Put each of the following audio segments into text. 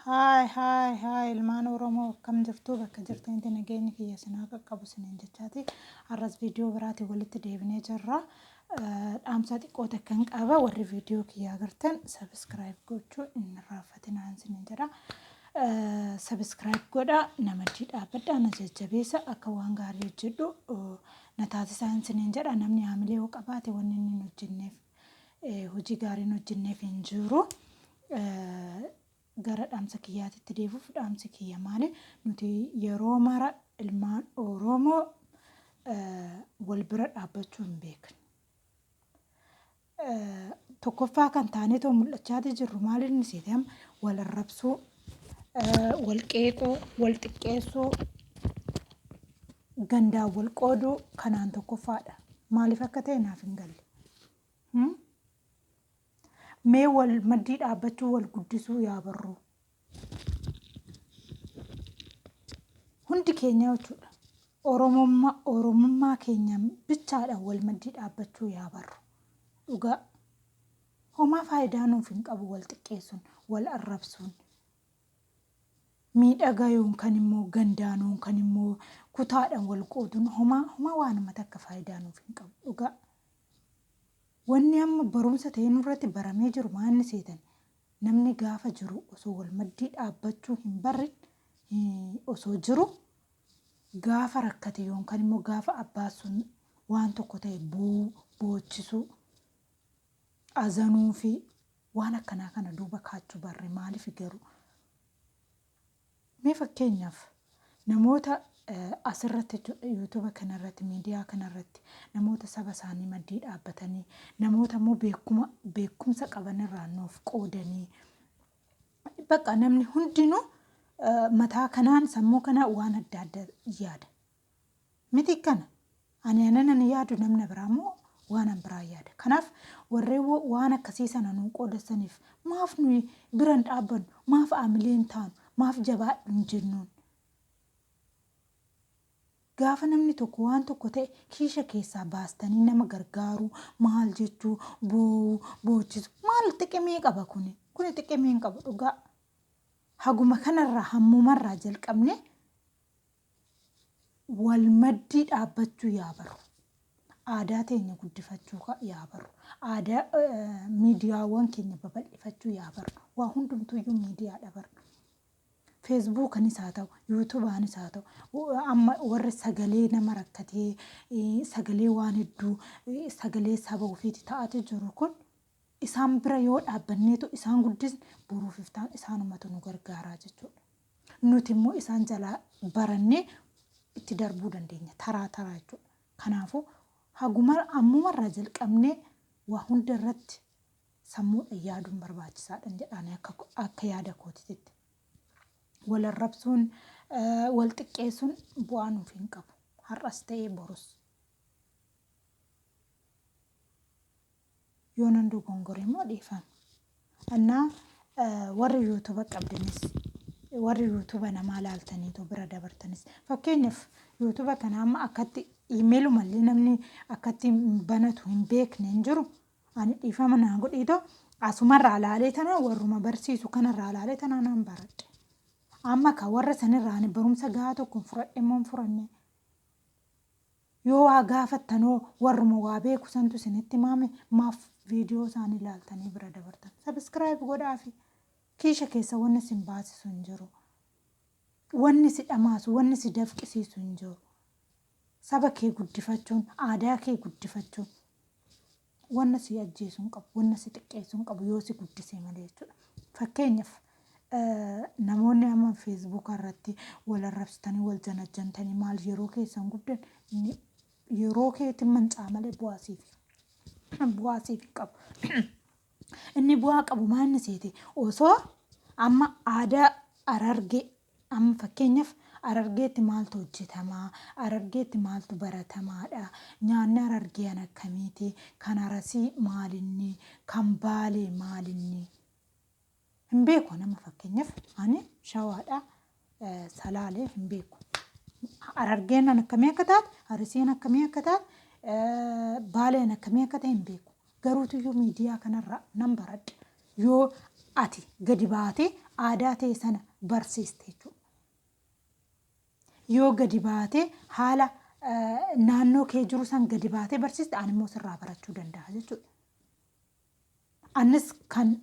Haay haay haay, ilmaan Oromoo, akkam jirtu? Bakka jirtanitti nageenyi kiyya isin haa qaqqabu isiniin jechaati. Har'as viidiyoo biraatiin walitti deebinee jirra. Dhaamsa xiqqoo takkan qaba. Warri viidiyoo kiyya agartan subscribe gochuu hin irraanfatinaa isiniin jedha. Subscribe godha, nama dhaabbadha, na jajjabeessa, akka waan gaarii hojjedhu na taasisaa isiniin jedha. Namni haamilee yoo qabaate wanni inni hin hojjenneef, hojii gaarii hin hojjenneef hin jiru. Gara dhaamsa kiyyaatitti deebi'uuf, dhaamsi kiyya maali? Nuti yeroo mara ilmaan Oromoo wal bira dhaabbachuu hin beeknu. Tokkoffaa kan taaneetoo mul'achaati jirru maal inni seete? Amma wal arrabsuu, wal qeequu, wal xiqqeessuu, gandaan wal qooduu kanaan tokkoffaadha. Maaliif akka ta'e naaf hin galle. Mee wal maddii dhaabbachuu, wal guddisuu yaa barruu. Hundi keenya jechuudha. Oromummaa, Oromummaa keenya bichaadhaan wal maddii dhaabbachuu yaa barru. Dhugaa. Homaa faayidaa nuuf hin qabu wal xiqqeessuun, wal arrabsuun. Miidhagaa yookaan immoo gandaan kan immoo kutaadhaan wal qooduun homaa homaa waanuma takka faayidaa nuuf hin qabu. Dhugaa. Wanni amma barumsa ta'ee nurratti baramee jiru maal inni seetan? Namni gaafa jiru osoo wal maddii dhaabbachuu hin barrin osoo jiru, gaafa rakkate yookaan immoo gaafa abbaa sun waan tokko ta'e boo'uu, boochisuu, azanuu fi waan akkanaa kana duuba kaachuu barre. Maaliif garuu? Mee fakkeenyaaf namoota asirratti jechuudha, YouTube kanarratti, miidiyaa kanarratti namoota saba isaanii maddii dhaabbatanii, namoota immoo beekumsa qabanirraa nuuf qoodanii, bakka namni hundinuu mataa kanaan, sammuu kanaan waan adda addaa yaada. Miti kana ani anan yaadu, namni biraa immoo waan an biraa yaada. Kanaaf warreen waan akkasii sana nuu qoodasaniif maaf nuyi bira hin dhaabbannu? Maaf aamilee hin taanu? Maaf jabaadhu hin jennuun? Gaafa namni tokko waan tokko ta'e kiisha keessaa baastanii nama gargaaruu, maal jechuu, boo'uu, boochisu maal xiqimii qaba kuni? Kuni xiqimii hin qabu, dhugaa. Haguma kanarraa, hammumarraa jalqabnee wal maddii dhaabbachuu yaa barru. Aadaa teenya guddifachuu yaa barru. Aadaa miidiyaawwan keenya babal'ifachuu yaa barru. Waa hundumtuyyuu miidiyaadha barru. Feesbuukanis haa ta'u, YouTubaanis haa ta'u, amma warri sagalee nama rakkatee, sagalee waan hedduu, sagalee saba ofiiti ta'aati jiru kun, isaan bira yoo dhaabbanneetu isaan guddisne, boruuf iftaan isaanumatu nu gargaaraa jechuudha. Nuti immoo isaan jalaa barannee itti darbuu dandeenya taraa taraa jechuudha. Kanaafuu haguma ammumarraa jalqabnee waa hunda irratti sammuudhaan yaaduun barbaachisaadha jedhaan akka yaada kootitti. Wal arrabsuun, wal xiqqeessuun bu'aa nuuf hin qabu. Har'as ta'ee borus. Yoo nan dogongore immoo dhiifama. Innaa warri YouTube qabdanis, warri YouTube namaa laaltaniitu bira dabartanis, fakkeenyaaf YouTube kana amma akkatti iimeelumallee namni akkatti banatu hin beekne hin jiru. Ani dhiifama naa godhiitoo asumarraa laalee tana, warruma barsiisu kanarraa laalee tana naan baradhe. Amma ka warra sanirraa ani barumsa gahaa tokko hin fudhadhe immoo hin furanne. Yoo waa gaafattanoo warruma waa beeku santu isinitti himaame, maaf viidiyoo isaanii ilaaltanii bira dabartan? Subscribe godhaafi. Kiisha keessa wanni isin baasisu hin jiru. Wanni si dhamaasu, wanni si dafqisiisu hin jiru. Saba kee guddifachuun, aadaa kee guddifachuun wanna si ajjeesu hin qabu, wanna si xiqqeessu hin qabu yoo si guddise malee jechuudha. Fakkeenyaaf namoonni amma Feesbuuka irratti wal arrabsitanii, wal janajjantanii, maal yeroo keessan gubdan, yeroo keetiin mancaa malee bu'aa siif hin qabu. Inni bu'aa qabu maal inni seete? Osoo amma aadaa Arargee, amma fakkeenyaaf Arargeetti maaltu hojjetamaa? Arargeetti maaltu baratamaadha? Nyaanni Arargee an akkamiiti? Kan Arasii maalinni? Kan Baalee maalinni? Hin beeku. Nama fakkeenyaaf ani Shawaadha. Salaalee hin beeku. Arargeen an akkamii akka taate, Arisiin akkamii akka taate, Baaleen akkamii akka ta'e hin beeku. Garuutuyyuu miidiyaa kanarraa nan baradha. Yoo ati gadi baatee Aadaa tee sana barsiiste jechuudha. Yoo gadi baatee haala naannoo kee jiru san gadi baatee barsiiste, ani immoo sirraa barachuu danda'a jechuudha. Anis kan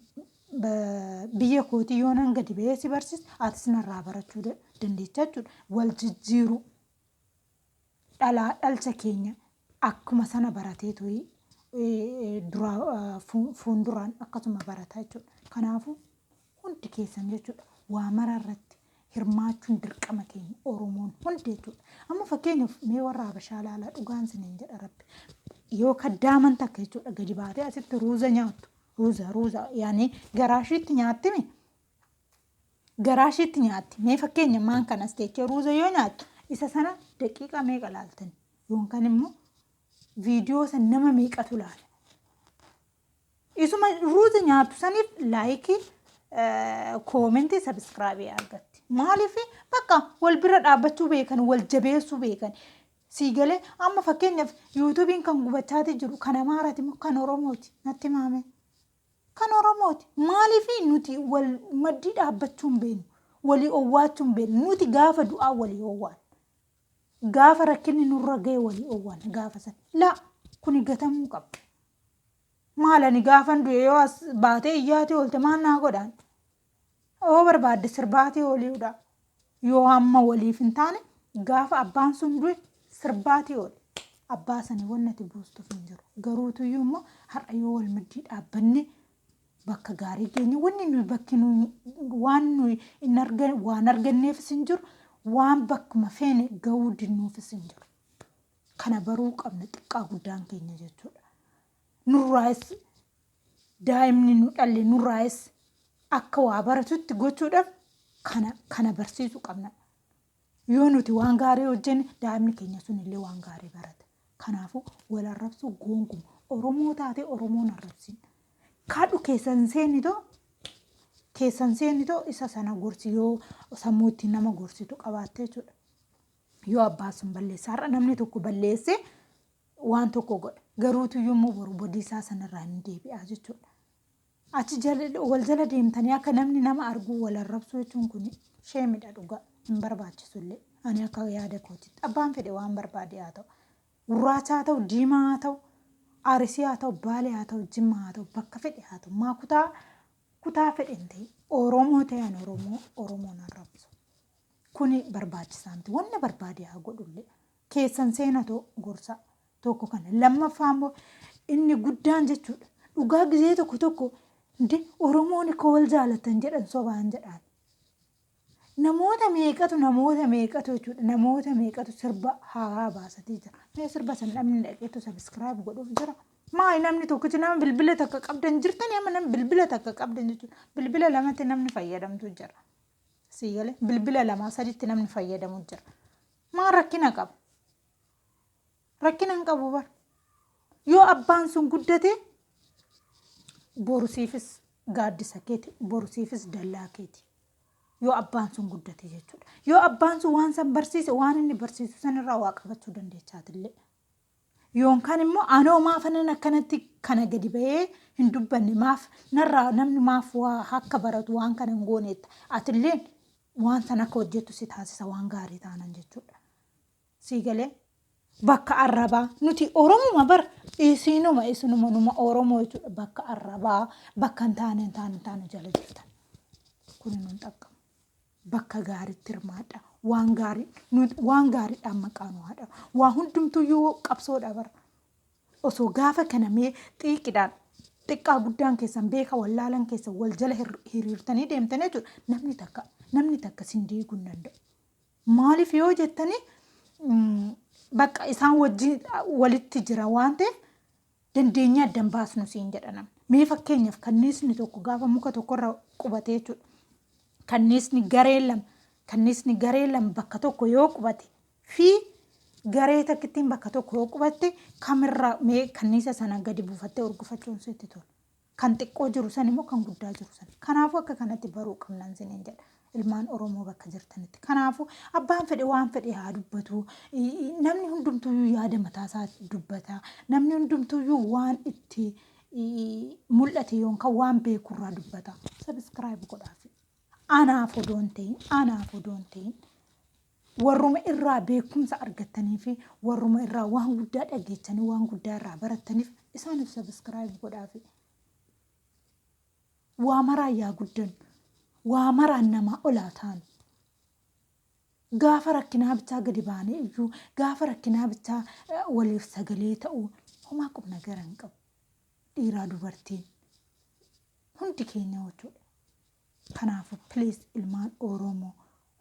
biyya kootii yoo nan gadi ba'ee si barsiise, atis narraa barachuu dandeecha jechuudha. Wal jijjiiruu, dhalaa dhalcha keenya akkuma sana barateetu dura fuulduraan akkasuma barata jechuudha. Kanaafuu hundi keessan jechuudha, waa mara irratti hirmaachuun dirqama keenya Oromoon hundi jechuudha. Amma fakkeenyaaf mee warra Habashaa ilaalaa, dhugaan isiniin jedha Rabbi. Yoo kaddaaman takka jechuudha gadi baatee asitti ruuza nyaattu. Ruuza, ruuza yaani garaa ishiitti nyaattimi. Garaa ishiitti nyaatti. Mee fakkeenya maan kanas teechee ruuza yoo nyaattu, isa sana daqiiqaa meeqa laaltani? Yookaan immoo viidiyoo san nama meeqatu laala? Isuma ruuza nyaattu saniif like, comment, subscribe argatti. Maaliif? Bakka wal bira dhaabbachuu beekan, wal jabeessuu beekan. Sii galee? Amma fakkeenyaaf YouTubeiin kan gubachaati jiru kan Amaaraati moo kan Oromooti? Natti maame. Kan Oromooti. Maaliif? Nuti wal maddii dhaabbachuu hin beeknu. Walii owwaachuu hin beeknu. Nuti gaafa du'aa walii owwaan. Gaafa rakkinni nurra ga'e walii owwaan gaafa sana. Laa, kuni gatamuu qaba. Maal, ani gaafan du'e yoo as baatee iyyaatee oolte maal naa godhaan? Yoo barbaadde sirbaatee ooliidha. Yoo hamma waliif hin taane, gaafa abbaan sun du'e sirbaatee oole. Abbaa sanii wanni ati buustuuf hin jiru. Garuutuyyuu immoo har'a yoo wal maddii dhaabbanne bakka gaarii geenye, wanni nuyi bakki nuyi waan nuyi hin argan waan arganneefis hin jiru, waan bakkuma feene ga'uu dinnuufis hin jiru. Kana baruu qabna xiqqaa guddaan keenya jechuudha. Nurraayis daa'imni nu dhalle nurraayis akka waa baratutti gochuudhaaf kana barsiisuu qabna. Yoo nuti waan gaarii hojjenne, daa'imni keenya sun illee waan gaarii barata. Kanaafuu wal arrabsuu gonkuma, Oromoo taatee Oromoon arrabsin. Kadhu keessan seenitoo, keessan seenitoo isa sana gorsi, yoo sammuu ittiin nama gorsitu qabaatte jechuudha. Yoo abbaa sun balleessa, har'a namni tokko balleessee waan tokko godha. Garuutu immoo boru bodii isaa sanarraa hin deebi'a jechuudha. Achi wal jala deemtanii akka namni nama arguu wal arrabsuu jechuun kun shamedha, dhugaa hin barbaachisu illee. Ani akka yaada kootitti abbaan fedhe waan barbaade haa ta'u. Gurraacha haa ta'u, diimaa haa ta'u, Arsii haa ta'u, Baalee haa ta'u, Jimmaa haa ta'u, bakka fedhe haa ta'u, maa kutaa kutaa fedhe hin ta'in, Oromoo ta'an Oromoo Oromoon arrabsu. Kuni barbaachisaa miti. Wanna barbaade haa godhullee. Keessan seenatoo gorsa tokko kana. Lammaffaa immoo inni guddaan jechuudha. Dhugaa gizee tokko tokko Oromoon akka wal jaalatan jedhan sobaan jedhaan. Namoota meeqatu, namoota meeqatu jechuudha. Namoota meeqatu sirba haaraa baasatee jira. Mee sirba san namni dhaqeetu subscribe godhuuf jira. Maali, namni tokkichi nama bilbila takka qabdan jirtanii, amma namni bilbila takka qabdan jechuudha. Bilbila lamatti namni fayyadamtu jira. Sii galee? Bilbila lamaa saditti namni fayyadamu jira. Maal rakkina qaba? Rakkina hin qabu bar. Yoo abbaan sun guddate, borusiifis gaaddisa keeti, borusiifis dallaa keeti. Yoo abbaan sun guddate jechuudha. Yoo abbaan sun waan san barsiise, waan inni barsiisu sanirraa waa qabachuu dandeechaatillee. Yookaan immoo anoo maafanan akkanatti kana gadi bahee hin dubbanne, maaf narraa namni maaf waa akka baratu waan kana hin gooneetta. Atilleen waan san akka hojjettu si taasisa waan gaarii taanan jechuudha. Sii galee? Bakka arrabaa nuti Oromuma bar, isinuma isinuma numa Oromoo jechuudha, bakka arrabaa bakka hin taane hin taane hin taane jala jirtan. Kun nun xaqqamu. Bakka gaariitti hirmaadha. Waan gaarii waan gaariidhaan maqaa nu haadha. Waa hundumtuyyuu qabsoodha bara. Osoo gaafa kana mee xiiqidhaan xiqqaa guddaan keessan, beeka wallaalan keessan wal jala hiriirtanii deemtan jechuudha. Namni takka sin diiguu hin danda'u. Maaliif yoo jettanii, bakka isaan wajjin walitti jira waan ta'eef dandeenya addan baasnu siin jedha namni. Mee fakkeenyaaf kanniisni tokko gaafa muka tokkorra qubate jechuudha. Kanniisni garee lama bakka tokko yoo qubate fi garee takkittiin bakka tokko yoo qubatte, kamirraa mee kanniisa sana gadi buufattee urgufachuun sitti tola? Kan xiqqoo jiru san immoo kan guddaa jiru san. Kanaafuu akka kanatti baruu qabnan siniin jedha. Ilmaan Oromoo bakka jirtanitti. Kanaafuu abbaan fedhe waan fedhe haa dubbatu. Namni hundumtuyyuu yaada mataasaa dubbata. Namni hundumtuyyuu waan itti mul'ate yookaan waan beekurraa dubbata. Subscribe godhaafi. Anaaf odoo hin ta'in, anaaf odoo hin ta'in warruma irraa beekumsa argattanii fi warruma irraa waan guddaa dhageechanii waan guddaa irraa barattaniif isaaniif subscribe godhaafi. Waa maraan yaa guddannu, waa maraan namaa olaa taanu. Gaafa rakkinaa bichaa gadi baanee iyyuu, gaafa rakkinaa bichaa waliif sagalee ta'uu homaa qubna gara hin qabu. Dhiiraa dubartiin hundi keenya jechuudha. Kanaafuu please, ilmaan Oromoo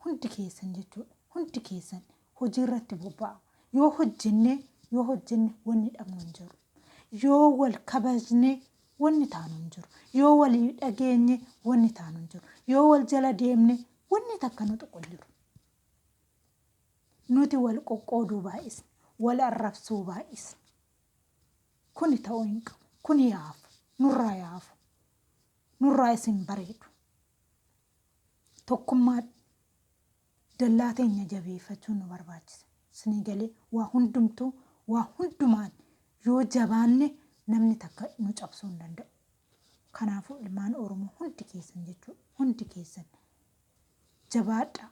hundi keessan jechuudha. Hundi keessan hojii irratti bobba'a. Yoo hojjenne wanni dhabnu hin jiru. Yoo wal kabajne wanni taanu hin jiru. Yoo walii dhageenye wanni taanu hin jiru. Yoo wal jala deemne wanni takka nu tuqu hin jiru. Nuti wal qoqqooduu baay'isne, wal arrabsuu baay'isne. Kuni ta'uu hin qabu. Kuni yaafu. Nurraa yaafu. Nurraa isin bareedu. Tokkummaa dallaa teenya jabeeffachuun nu barbaachisa. Isinii galee? Waa hundumtuu, waa hundumaan yoo jabaanne namni takka nu cabsuu hin danda'u. Kanaafuu ilmaan Oromoo hundi keessan jechuudha. Hundi keessan jabaadhaa.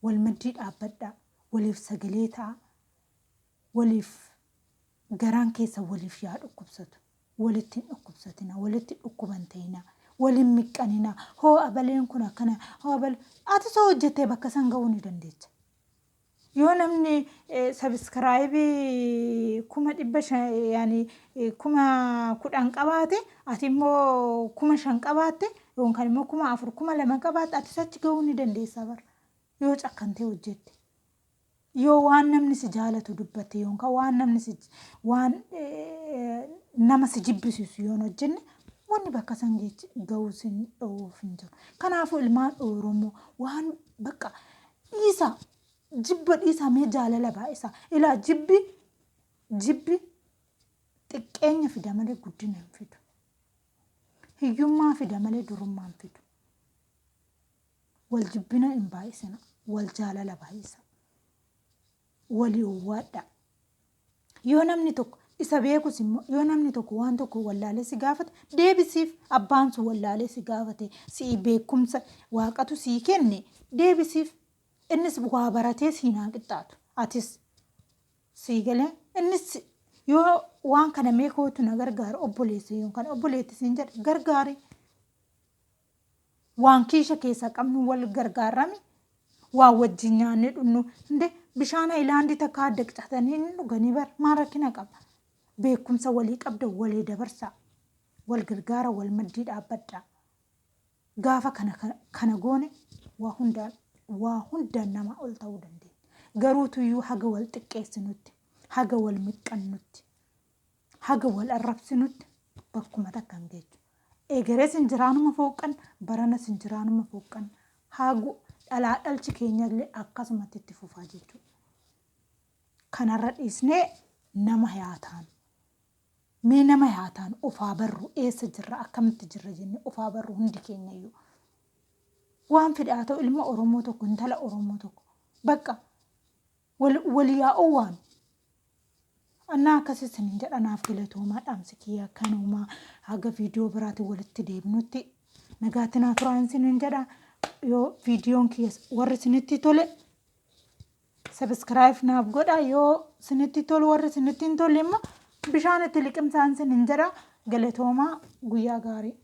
Wal maddii dhaabbadhaa. Waliif sagalee ta'a. Waliif garaan keessa waliif yaa dhukkubsatu. Walitti hin dhukkubsatina. Walitti dhukkuban ta'ina. Waliin miqqanina. Hoo abaleen kun akkana. Hoo abale. Ati soo hojjettee bakka san ga'uu ni dandeecha. Yoo namni subscribe 500,000, yaani 10,000 qabaate, ati immoo 5,000 qabaatte yookaan immoo 4,000, 2,000 qabaatte, ati achi ga'uu ni dandeessa bara. Yoo cakkantee hojjette. Yoo waan namni si jaalatu dubbatte yookaan waan namni si waan nama si jibbisiisu yoo hin hojjenne, wanni bakka san ga'uu sin dhoowwuuf hin jiru. Kanaafuu ilmaan Oromoo, waan bakka dhiisaa, jibba dhiisaa, mee jaalala baay'isaa. Ilaa, jibbi xiqqeenya fida malee guddina hin fidu. Hiyyummaa fida malee durummaa hin fidu. Wal jibbina hin baay'isina. Wal jaalala baay'isa. Walii owwaadhaa. Yoo namni tokko isa beekus immoo, yoo namni tokko waan tokko wallaalee si gaafate, deebisiif. Abbaan sun wallaalee si gaafate, si'i beekumsa waaqatu sii kenne, deebisiif. Innis waa baratee siin haa qixxaatu. Atis sii galee, innis yoo waan kana mee kootu na gargaara obboleessa yookaan obboleetti siin jedhe, gargaari. Waan kiisha keessa qabnu wal gargaarame, waan wajjin nyaannee dhugnu hinde, bishaan hayilaandii takka adda qicatanii inni dhuganii bara maal rakkina qaba? Beekumsa walii qabda walii dabarsaa. Wal gargaara, wal maddii dhaabbadhaa. Gaafa kana goone waa hundaan nama ol ta'uu dandeenya. Garuu tuyyuu haga wal xiqqeessinutti, haga wal miqqannutti, haga wal arrabsinutti bakkuma takka hin geechu. Egeree sinjiraanuma fooqqan, barana sinjiraanuma fooqqan, haagu dhalaa dhalchi keenyallee akkasumatti itti fufaa jechuudha. Kanarra dhiisnee nama haa taanu. Mee nama haa taanu, ofaa barru, eessa jirra, akkamitti jirra jennee ofaa barru hundi keenyayyuu. Waan fedhe haa ta'u, ilma Oromoo tokko, intala Oromoo tokko bakka wal yaa'uu waan. Annaa akkasii isiniin jedha. Naaf galatoomaa. Dhaamsi kiyya kanumaa. Haga viidiyoo biraatiin walitti deebinutti nagaatti naa turaan isiniin jedha. Yoo viidiyoon kiyya warri isinitti tole subscribe naaf godha. Yoo isinitti tolu, warri isinitti hin tolle immoo bishaan itti liqimsaan isiniin jedha. Galatoomaa, guyyaa gaarii.